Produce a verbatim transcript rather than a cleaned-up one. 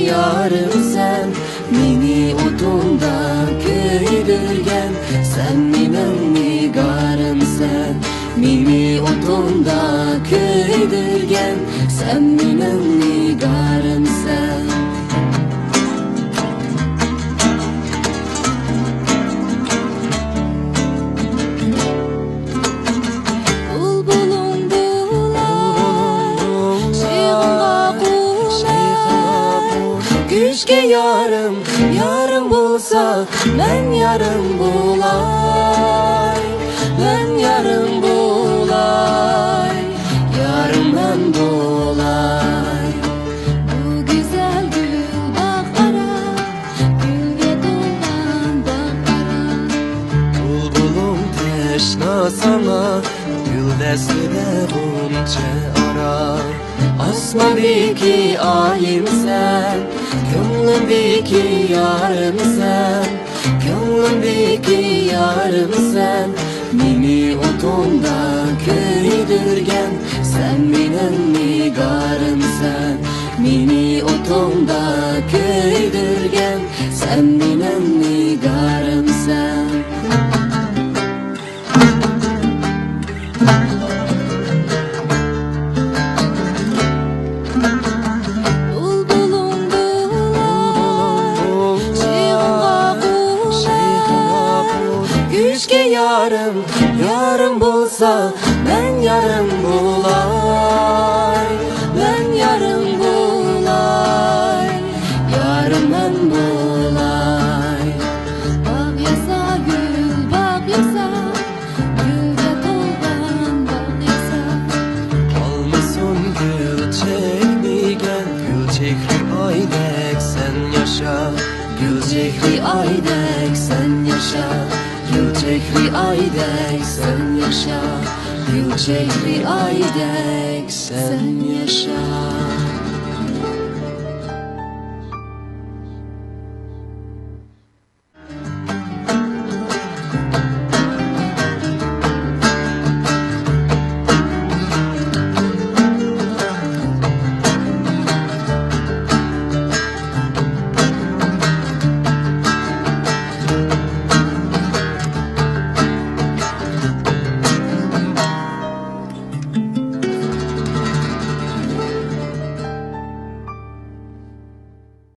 يارىمسەن، مېنى ئوتۇڭدا كۆيدۈرگەن، سەن مېنىڭ نىگارىمسەن. مېنى ئوتۇڭدا كۆيدۈرگەن، سەن مېنىڭ نىگارىمسەن. بۇلبۇلۇڭ بۇلاي، شېخىڭغا قوناي. كۈچكە يارىم، يارىم بولسا، مەن يارىم بولاي، مەن يارىم بولاي، يارىم مەن بولاي. بۇ گۈزەل گۈل باغ ئارا، گۈلگە تولغان باغ ئارا. بۇلبۇلۇڭ تەشنا ساڭا، گۈل دەستىدە غۇنچە ئارا. ئاسماندىكى ئايىمسەن، كۆڭلۈمدىكى يارىمسەن، كۆڭلۈمدىكى يارىمسەن. مېنى ئوتۇڭدا كۆيدۈرگەن، سەن مېنىڭ نىگارىمسەن. مېنى ئوتۇڭدا كۆيدۈرگەن، سەن مېنىڭ نىگارىمسەن. بۇلبۇلۇڭ بۇلاي، شېخىڭغا قوناي. كۈچكە يارىم، يارىم بولسا، مەن يارىم بولاي، مەن يارىم بولاي، يارىم مەن بولاي. باغ ياسا، گۈل باغ ياسا، گۈلگە تولغان باغ ياسا. ئالمىسۇن گۈل چېكىگەن، گۈل چېھرى ئايدەك سەن ياشا. گۈل چېھرى ئايدەك سەن ياشا. گۈل چېھرى ئايدەك سەن ياشا. گۈل چېھرى ئايدەك سەن ياشا.